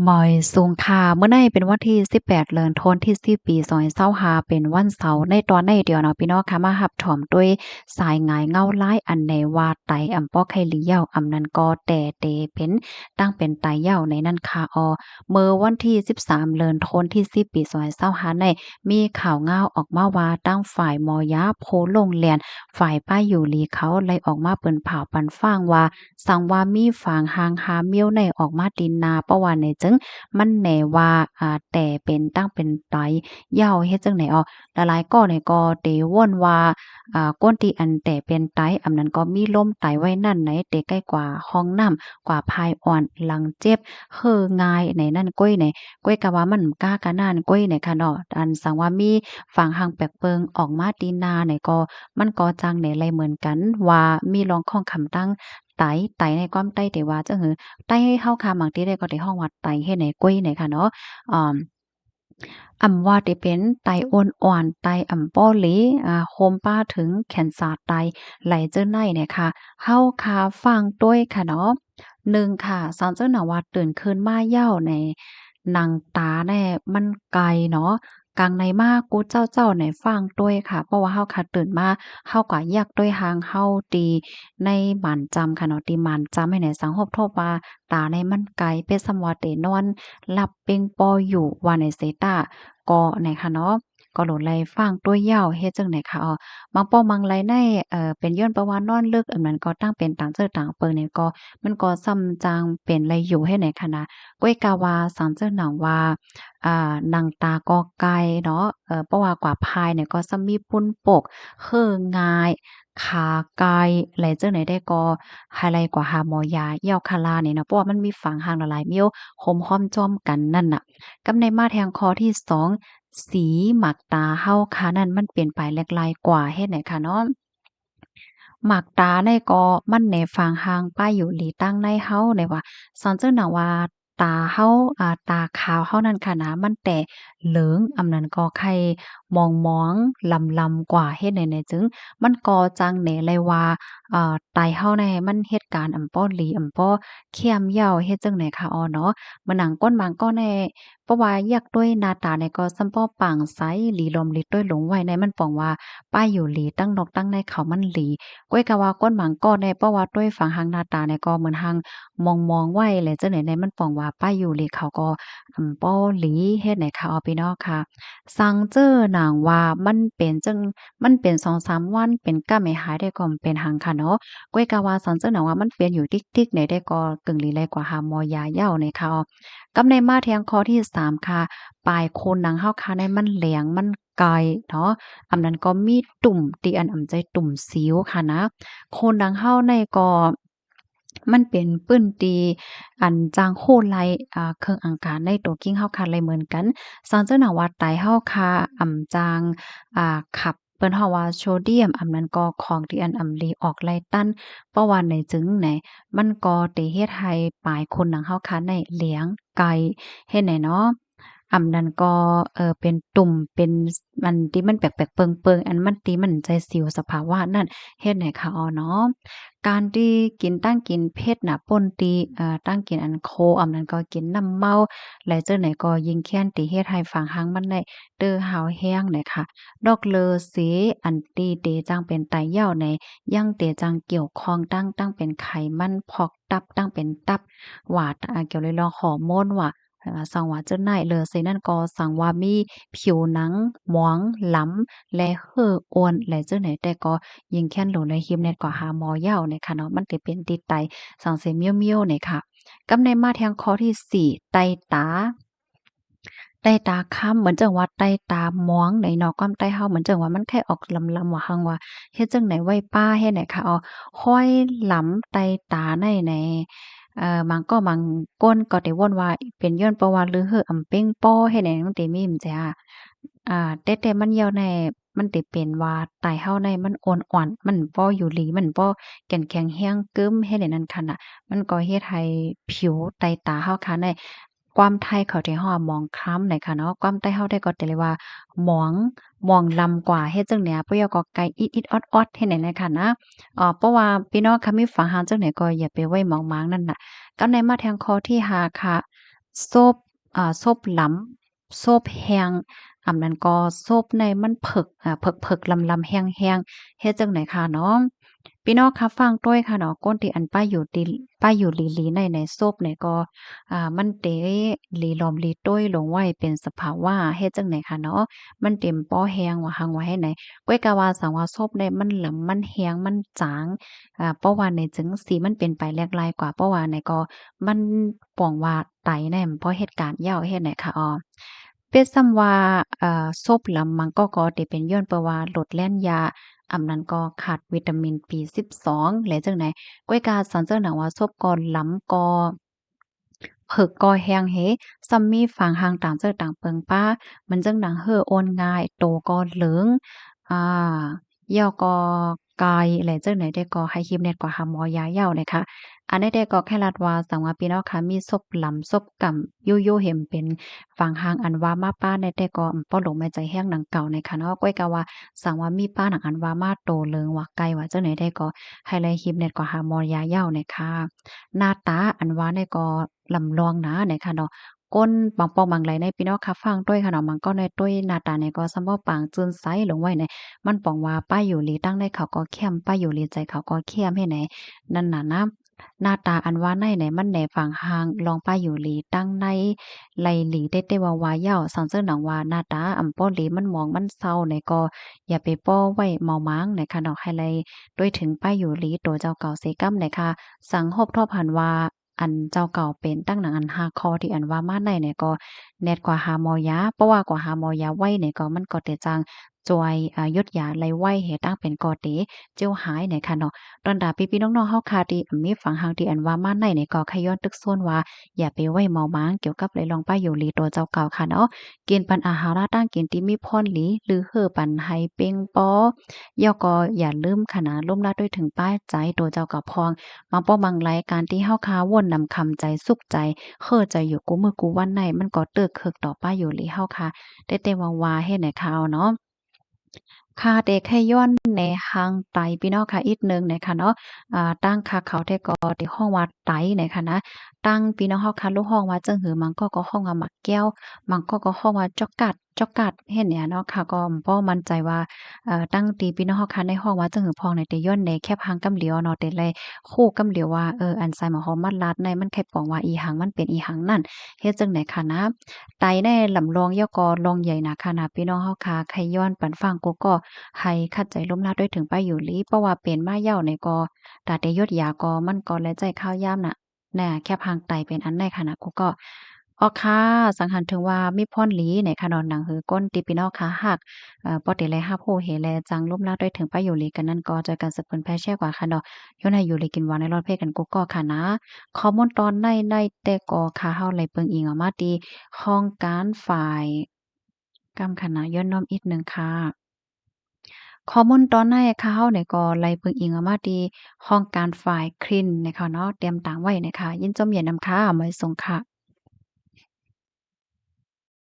ໝາຍສູງຄ່າ ມື້ໃນເປັນວັນທີສິບແປດ ເດືອນທັນວາ ປີສອງພັນຊາວຫ້າ ເປັນວັນເສົາ. ໃນຕອນໃນດຽວເນາະ ພີ່ນ້ອງຂ້າ ມາຮັບຊົມດ້ວຍສາຍງາຍເງົາລາຍ ອັນໃນວ່າໄຕອຳບໍ່ໄຄລີເຍົາ ອຳນັ້ນກໍແຕ່ເຕເປັນ ຕັ້ງເປັນໄຕເຍົາໃນນັ້ນຄ່າອໍ. ເມື່ອວັນທີສິບສາມ ເດືອນທັນວາ ປີສອງພັນຊາວຫ້າ ໃນ ມີຂ່າວງາວອອກມາວ່າ ທາງຝ່າຍໝໍຢາ ໂພໂລງແລນ ຝ່າຍປ້າຢູ່ຫຼີເຂົາ ໄດ້ອອກມາປືນເຜົາປັນຟັງວ່າ ສັງວ່າມີຟາງຮັງຮາມໂມງໃນອອກມາຕີນນາ ເພາະວ່າໃນຈຶ່ງມັນແນວ່າ ອາ ແຕ່ເປັນຕັ້ງເປັນໄຕເຍົາ ເຮັດຈັ່ງໃດອອກ. ຫຼາຍໆກໍໃນກໍເຕວົນວ່າ ອາ ຄົນທີ່ອັນແຕ່ເປັນໄຕ ອຳນັ້ນກໍມີລົມໄຕໄວ້ນັ້ນໃນ ເຕໃກ້ກວ່າຫ້ອງນ້ຳ ກວ່າພາຍອ່ອນ ຫຼັງເຈັບ ເຮີ່ງ່າຍໃນນັ້ນກ້ວຍໃນ ກ້ວຍກະວ່າມັນກາກະນັ້ນກ້ວຍໃນຄະເນາະ. ອັນສັງວ່າມີຟາງຮັງແປກເປິງອອກມາຕີນນາໃນກໍ ມັນກໍຈັ່ງໃດໄລເໝືອນກັນວ່າມີລອງຂ້ອງຄຳຕັ້ງໄຕ ໄຕໃນຄວາມໄຕເຕວ່າຈັ່ງຫື ໄຕເຮົາຄະ ບາງທີໄດ້ກໍໄດ້ຮ້ອງວ່າໄຕເຮັດໃນກ້ວຍໃນຄະເນາະ. ອາ ອຳວ່າເຕເປັນໄຕອ່ອນໆ ໄຕອຳບໍ່ຫຼີ ອາ ໂຮມປາເຖິງແຄນເຊີໄຕ ໄລເຈີໃນນະຄະ. ເຮົາຄະຟັງດ້ວຍຄະເນາະ. ໜຶ່ງຄະ ສັງເຈີໜັງວ່າຕື່ນຄືນມາເຍົາໃນ ໜັງຕາແນ່ມັນໄກ່ເນາະ. ກາງໃນມາກູເຈົ້າໆໃນຟັງດ້ວຍຄະ ເພາະວ່າເຮົາຄະຕື່ນມາ ເຮົາກະຢາກດ້ວຍຮ່າງເຮົາທີ່ໃນໝານຈຳຄະເນາະ ທີ່ໝານຈຳໃຫ້ໃນສັງຮົບທົບວ່າ ຕາໃນມັນໄກ່ ເປັນສ່ຳວ່າເຕນອນຫຼັບເປັງປໍຢູ່ວ່າໃນເຊຕາ ກໍໃນຄະເນາະ ກໍໂຫຼໄລຟັງດ້ວຍເຍົາ ເຮັດຈັ່ງໃດຄະອໍ. ບາງປ້ອງບາງໄລໃນ ເອີ ເປັນຍ້ອນເພາະວ່ານອນເລິກ ອຳນັ້ນກໍຕັ້ງເປັນຕ່າງເຈີຕ່າງເປີໃນກໍ ມັນກໍສ່ຳຈັ່ງເປັນໄລຢູ່ເຮັດໃດຄະນະ. ກ້ວຍກະວ່າສັງເຈີໜັງວ່າ ອາ ໜັງຕາກໍໄກ່ເນາະ ເອີ ເພາະວ່າກວ່າພາຍໃນກໍສ່ຳມີຝຸ່ນປົກ ເຮີ່ງ່າຍ ຂາໄກ່ ແລະ ຈັ່ງໃດໄດ້ກໍໃຫ້ໄລກວ່າຫາໝໍຢາເຍົາຄະລານີ້ເນາະ ເພາະວ່າມັນມີຟາງຮັງຫຼາຍໆ ມີໂຮມຮ້ອມຈ້ອມກັນນັ້ນນະ. ກັບໃນມາແທງຂໍ້ທີສອງ ສີໝາກຕາເຮົາຄະນັ້ນ ມັນປ່ຽນໄປແຫຼກຫຼາຍກວ່າເຮັດໃດຄະເນາະ. ໝາກຕາໃນກໍມັນແນຟາງຮ່າງປ້າຢູ່ຫຼີຕັ້ງໃນເຮົາ ໃນວ່າ ສັງເຈີໜັງວ່າຕາເຮົາ ອາ ຕາຂາວເຮົານັ້ນຄະນະ ມັນແຕ່ເຫຼືອງ ອຳນັ້ນກໍໄຂ່ມອງໆ ລຳໆ ກວ່າເຮັດໃດໃນຈຶ່ງ ມັນກໍຈັ່ງແນໄລວ່າ ອາ ໄຕເຮົາໃນມັນເຮັດການອຳບໍ່ຫຼີ ອຳບໍ່ແຄມເຍົາ ເຮັດຈັ່ງໃດຄະອໍເນາະ. ເໝືອນໜັງຄົນບາງກໍໃນ ເພາະວ່າຢາກດ້ວຍໜ້າຕາໃນກໍສ່ຳພໍປາງໃສ ຫຼີລົມຫຼີຕົວລົງໄວ້ໃນ ມັນປອງວ່າປ້າຢູ່ຫຼີ ຕັ້ງນອກຕັ້ງໃນເຂົາມັນຫຼີ. ກ້ວຍກະວ່າຄົນບາງກໍໃນ ເພາະວ່າດ້ວຍຟາງຮ່າງໜ້າຕາໃນກໍເໝືອນຮ່າງມອງໆໄວ້ ແລະ ຈັ່ງໃດໃນ ມັນປອງວ່າປ້າຢູ່ຫຼີເຂົາກໍ ອຳ ບໍ່ຫຼີ ເຮັດໃດຄະ ອອ ພີ່ນ້ອງຄະ. ສັງເຈີໜັງວ່າມັນເປັນຈັ່ງ ມັນເປັນສອງສາມວັນ ເປັນກ້າແມ່ຫາຍໄດ້ກໍເປັນຫາງຄະເນາະ. ກ້ວຍກະວ່າສັງເຈີໜັງວ່າມັນເປັນຢູ່ຕິກໆໃນໄດ້ກໍ ກຶ່ງຫຼີໄລກວ່າຫາໝໍຢາເຍົາໃນຄະ ອອ. ກັບໃນມາແທງຂໍ້ທີສາມຄະ ປາຍໂຄນໜັງເຮົາຄະໃນມັນແຫຼງ ມັນໄກ່ເນາະ ອຳນັ້ນກໍມີຕຸ່ມ ທີ່ອັນອຳໃຈຕຸ່ມສິວຄະນະ. ໂຄນໜັງເຮົາໃນກໍ ມັນເປັນພື້ນທີ່ອັນຈາງຮູ້ໄລ ອາ ເຄື່ອງອັງການໃນໂຕກິງເຮົາຄະໄລເໝືອນກັນ. ສັງເຈີໜັງວ່າໄຕເຮົາຄະອຳຈາງ ອາ ຂັບ ເພິ່ນເຮົາວ່າໂຊດຽມ ອຳນັ້ນກໍຂອງທີ່ອັນອຳລີອອກໄລຕັນ ເພາະວ່າໃນຈຶ່ງໃນ ມັນກໍເຕເຮັດໃຫ້ປາຍໂຄນໜັງເຮົາຄະໃນແຫຼງໄກ່ ເຮັດໃດເນາະ. ອຳນັ້ນກໍ ເອີ ເປັນຕຸ່ມ ເປັນອັນທີ່ມັນແປກໆເປິງໆ ອັນມັນທີ່ມັນໃຈສິວສະພາວະນັ້ນ ເຮັດໃດຄະ ອອ ເນາະ. ການທີ່ກິນຕັ້ງກິນເຜັດນະ ປົນຕີ ເອີ ຕັ້ງກິນອັນໂຄ ອຳນັ້ນກໍກິນນ້ຳເມົາ ແລະ ຈັ່ງໃດກໍຍິ່ງແຄ້ນທີ່ເຮັດໃຫ້ຟາງຮັງມັນໄດ້ ເຕີຮາວແຮງໃດຄະ. ນອກເລີເສ ອັນທີ່ເຕຈັ່ງເປັນໄຕເຍົາໃນ ຍັງເຕຈັ່ງກ່ຽວຂ້ອງຕັ້ງ ຕັ້ງເປັນໄຂມັນພອກຕັບ ຕັ້ງເປັນຕັບ ວ່າ ອາ ກ່ຽວເລື່ອງຮໍໂມນວ່າ ອາ ສັງວ່າເຈົ້ານາຍເລີເສນັ້ນກໍສັງວ່າມີຜິວໜັງໝອງລຳ ແລະ ເຮີ້ອ່ອນ ແລະ ເຈົ້ານາຍ ແຕ່ກໍຍິ່ງແຄ້ນໂຫຼໃນຮີບແນດກວ່າຫາໝໍເຍົາໃນຄະເນາະ. ມັນເຕເປັນຕິດໄຕສັງເສມຽວໆໃນຄະ. ກັບໃນມາແທງຂໍ້ທີສີ່ ໄຕຕາ ໄຕຕາຄ້ຳ ເໝືອນຈັ່ງວ່າໄຕຕາໝອງໃນເນາະ. ຄວາມໄຕເຮົາເໝືອນຈັ່ງວ່າມັນໄຂ່ອອກລຳໆ ວ່າຫັ້ນວ່າ ເຮັດຈັ່ງໃດໄວ້ປ້າເຮັດໃດຄະ ອອ ຮອຍລຳໄຕຕາໃນ ໃນ ເອີ ບາງກໍບາງຄົນກໍໄດ້ວົນວ່າ ເປັນຍ້ອນເພາະວ່າລືເຮີ້ອຳເປັງປໍເຮັດໃດ ມັນເຕມີ ມັນຈະ ອາ ແຕ່ ແຕ່ມັນເຍົາໃນ ມັນເຕເປັນວ່າໄຕເຮົາໃນມັນອ່ອນໆ ມັນບໍ່ຢູ່ດີ ມັນບໍ່ແກ່ນແຂງແຮງກຶ້ມ ເຮັດໃດນັ້ນຄະນະ. ມັນກໍເຮັດໃຫ້ຜິວໄຕຕາເຮົາຄະໃນ ຄວາມໄທເຂົາເຕຮ້ອງວ່າໝອງຄ້ຳໃດຄະເນາະ. ຄວາມໃຕ້ເຮົາໄດ້ກໍເຕເອີ້ນວ່າໝອງ ໝອງລຳກວ່າ ເຮັດຈັ່ງໃດ ພວກເຮົາກໍໄກ່ອິດໆອອດໆ ເຮັດໃດນະຄະນະ. ເພາະວ່າພີ່ນ້ອງຄະມີຟາງຮັງຈັ່ງໃດກໍຢ່າໄປໄວ້ໝອງມາງນັ້ນນະ. ກັບໃນມາແທງຂໍ້ທີຫ້າຄະ ສົບ ອາ ສົບຫຼຳ ສົບແຫ້ງ ອຳນັ້ນກໍສົບໃນມັນເຜິກ ອາ ເຜິກໆ ລຳໆ ແຫ້ງໆ ເຮັດຈັ່ງໃດຄະເນາະ? ພີ່ນ້ອງຄະ ຟັງໂຕຍຄະເນາະ ກ່ອນທີ່ອັນປາຢູ່ດີ ປາຢູ່ດີໆ ໃນ ໃນສົບໃນກໍ ອາ ມັນເຕເລຫຼອມຫຼີໂຕຍລົງໄວ້ເປັນສະພາວະ ເຮັດຈັ່ງໃດຄະເນາະ? ມັນເຕັມປໍແຫ້ງວ່າຫັ້ນວ່າໃຫ້ໃນ ກ້ວຍກະວ່າສັງວ່າສົບໃນມັນຫຼຳ ມັນແຫ້ງ ມັນຈາງ ອາ ເພາະວ່າໃນຈຶ່ງສີມັນເປັນໄປແຫຼກຫຼາຍກວ່າ ເພາະວ່າໃນກໍມັນປອງວ່າໄຕໃນມັນພໍເຮັດການຍາວເຮັດໃດຄະອໍ ເປັນສ່ຳວ່າ ເອີ ສົບລຳມັງກໍ ກໍເຕເປັນຍ້ອນເພາະວ່າລົດແລ່ນຢາ ອຳນັ້ນກໍຂາດວິຕາມິນບີສິບສອງ ແລະ ຈັ່ງໃດ ກ້ວຍກະສັນເຈີໜັງວ່າສົບກໍລຳກໍ ເຜິກກໍແຫ້ງເຮ ສ່ຳມີຟາງຮ່າງຕາມເຈີຕ່າງເປິງປາ ມັນຈຶ່ງໜັງເຫີ່ອ່ອນງ່າຍ ໂຕກໍເຫຼີງ ອາ ຢ້ຽວກໍກາຍ ແລະ ຈັ່ງໃດແດ່ກໍໃຫ້ຮີບແນດກວ່າຫາໝໍຢາຢາວເນາະຄະ. ອັນໃດແດ່ກໍໃຫ້ລັດວ່າ ສັງວ່າພີ່ນ້ອງຄະ ມີສົບລຳ ສົບກຳ ຢູ່ໆ ເຫັນເປັນຟາງຮ່າງອັນວ່າມາປ້າໃດແດ່ກໍ ອາ ບໍ່ຫຼົງໄວ້ໃຈແຮງດັ່ງເກົ່າເນາະຄະເນາະ. ກ້ວຍກະວ່າ ສັງວ່າມີປ້າໜັງອັນວ່າມາໂຕເຫຼີງວ່າກາຍວ່າຈັ່ງໃດແດ່ກໍ ໃຫ້ໄລ່ຮີບແນດກວ່າຫາໝໍຢາຢາວເນາະຄະ. ໜ້າຕາອັນວ່າໃດກໍ ລຳລອງໜາໃນຄະເນາະ. ຄົນບາງປອກບາງໄລໃນພີ່ນ້ອງຄະ ຟັງໂຕຍຄະເນາະ ມັນກໍໃນໂຕຍໜ້າຕາໃນກໍສ່ຳບໍ່ປາງຈືນໃສລົງໄວ້ໃນ ມັນປອງວ່າປ້າຢູ່ຫຼີຕັ້ງໃນເຂົາກໍແຄ້ມ ປ້າຢູ່ຫຼີໃຈເຂົາກໍແຄ້ມເຮັດໃດ ນັ້ນນະນະ. ໜ້າຕາອັນວ່າໃນໃນ ມັນໃນຟັງຫ່າງລອງປ້າຢູ່ຫຼີຕັ້ງໃນໄລຫຼີແຕ່ແຕ່ວ່າວ່າເຍົາ ສັງເຊີນໜັງວ່າໜ້າຕາອຳບໍ່ຫຼີ ມັນໝອງມັນເສົ້າໃນກໍ ຢ່າໄປປໍ້ໄວ້ເມົາໝາງໃນຄະເນາະ ໃຫ້ໄລໂຕຍເຖິງປ້າຢູ່ຫຼີໂຕເຈົ້າເກົ່າເສກຳໃນຄະ. ສັງໂຮບທອບຫັນວ່າ ອັນເຈົ້າເກົ່າເປັນຕັ້ງໜັງອັນຫ້າຂໍ້ທີ່ອັນວ່າມາໃນໃນກໍແນດກວ່າຫາໝໍຢາ ເພາະວ່າກວ່າຫາໝໍຢາໄວໃນກໍມັນກໍເຕຈັ່ງຊ່ວຍ ອາ ຢຸດຢາໄລໄວ ເຮັດຕັ້ງເປັນກໍເຕເຈັວຫາຍໃນຄະເນາະ. ດອນດາພີ່ໆນ້ອງໆເຮົາຄະ ທີ່ມີຝັງຮັງທີ່ອັນວ່າມາໃນໃນກໍຂະຍ້ອນຕຶກຊວນວ່າ ຢ່າໄປໄວ້ເມົາໝາງກ່ຽວກັບໃນລອງປ້າຢູ່ຫຼີໂຕເຈົ້າເກົ່າຄະເນາະ. ກິນປັນອາຫາລະຕ່າງກິນທີ່ມີພອນຫຼີ ຫຼື ເຮີປັນໃຫ້ເປັງພໍ ແລ້ວກໍຢ່າລືມຄະນະ ລົມລາໂຕຍເຖິງປ້າໃຈໂຕເຈົ້າເກົ່າພອງ. ບາງປອກບາງໄລ ການທີ່ເຮົາຄະວົນນຳຄຳໃຈ ສຸກໃຈ ເຮີໃຈຢູ່ກູ່ມື້ກູ່ວັນໃນ ມັນກໍເຕີກເຄິກຕໍ່ປ້າຢູ່ຫຼີເຮົາຄະ ແຕ່ແຕ່ວ່າວ່າເຮັດໃນຄາວເນາະ. ຄະແຕ່ໄຄຍ້ອນໃນຮ່າງໄຕພີ່ນ້ອງຄະອີກໜຶ່ງໃນຄະເນາະ. ອາ ຕັ້ງຄະເຂົາແທ້ກໍທີ່ຮ້ອງວ່າໄຕໃນຄະນະ ຕັ້ງພີ່ນ້ອງເຮົາຄະລູກຮ້ອງວ່າຈັ່ງຫື ມັງກໍ ກໍຮ້ອງວ່າໝາກແກ້ວ ມັງກໍ ກໍຮ້ອງວ່າຈອກກັດ ຈອກກັດ ເຮັດແນວເນາະຄະ ກໍບໍ່ໝັ້ນໃຈວ່າ ເອີ ຕັ້ງທີ່ພີ່ນ້ອງເຮົາຄະໃນຮ້ອງວ່າຈັ່ງຫືພອງໃນ ແຕ່ຍ້ອນໃນແຄບຮ່າງກຳຫຼຽວເນາະ ແຕ່ໄລຮູ້ກຳຫຼຽວວ່າ ເອີ ອັນສາຍໝາກຫອມມາລາດໃນ ມັນໄຄປອງວ່າອີ່ຫຍັງ ມັນເປັນອີ່ຫຍັງນັ້ນ ເຮັດຈັ່ງໃດຄະນະ. ໄຕໃນລຳລອງ ແລ້ວກໍລອງໃຫຍ່ນາຄະນະ ພີ່ນ້ອງເຮົາຄະ ໄຄຍ້ອນປັນຟັງກູ່ກໍ ໃຫ້ຂັດໃຈລົມລາໂຕຍເຖິງປ້າຢູ່ຫຼີ ເພາະວ່າເປັນມາເຍົາໃນກໍ ຕາແຕ່ຢຸດຢາກໍ ມັນກໍແລໃຈຄາວຍາມນະ ນະ ແຄບຮ່າງໄຕເປັນອັນໃດຄະນະ ກູ່ກໍ. ອອກຄະ ສັງຫັນເຖິງວ່າມີພອນຫຼີໃນຄະເນາະ ໜັງຫື ຄົນທີ່ພີ່ນ້ອງຄະຮັກ ເອີ ພໍເຕໄລຮັບຮູ້ເຫັນແລ ຈັ່ງລົມລາໂຕຍເຖິງປ້າຢູ່ຫຼີກັນນັ້ນ ກໍຊ່ວຍກັນສະເຜີຍແຜ່ແຊກວ່າຄະເນາະ ຍ້ອນໃຫ້ຢູ່ດີກິນຫວານໃນລອດເພກັນກູ່ກໍຄະນະ. ຂໍ້ມູນຕອນໃນໃນແຕ່ກໍຄະ ເຮົາໄລເບິ່ງອີງອອກມາທີ່ຫ້ອງການຝ່າຍ ກຳຄະນະ ຍ້ອນນ້ອມອີກໜຶ່ງຄະ. ຂໍ້ມູນຕອນໃນຄະ ເຮົາໃນກໍໄລເບິ່ງອີງອອກມາທີ່ຫ້ອງການຝ່າຍຄລິນໃນຄະເນາະ ຕຽມຕາງໄວ້ໃນຄະ. ຍິນຊົມເຢັນນຳຄະ ມາສົ່ງຄະ.